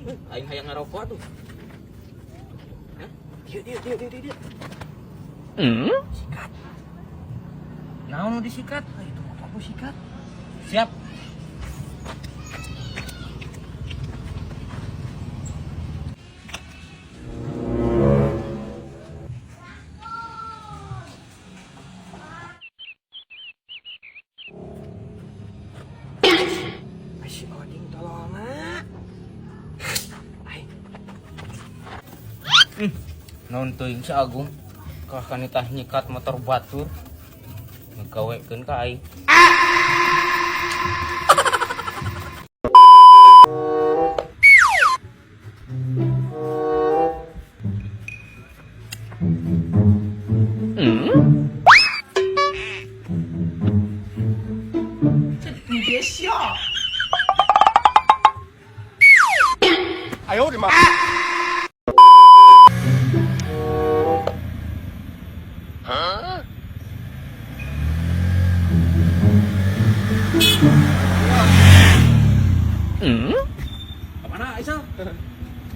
Aing. Aing hayang ngarokok atuh. Hah? Dieu dieu dieu dieu dieu. Sikat. Naon nu disikat? Ah, itu motor lu sikat. Siap. Ai si Oding tolongna. Aing. Naon teuing si Agung? Kah kanitah nyikat motor batur. Ngegawekeun ka aing. Kemana Aisyah?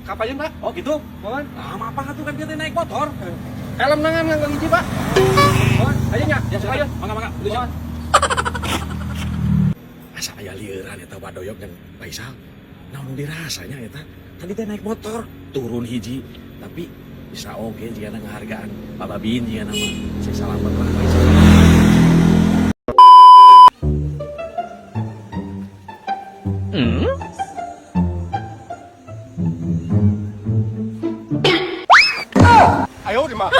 Kapan, Pak? Oh gitu. Mohon. Ah, apa tuh kan dia naik motor. Helm nangan nggak hiji, Pak. Mohon. Ayo nya. Ya, Ayo. Mangga mangga. Beli. Mohon. Asa aya lieuran eta badoyok jeung Faisal. Naon nu dirasanya eta? Tadi teh naik motor, turun hiji, tapi bisa oge jigana ngahargaan Bababin jigana mah. Saya salamet lah Faisal. Ayo, di mah.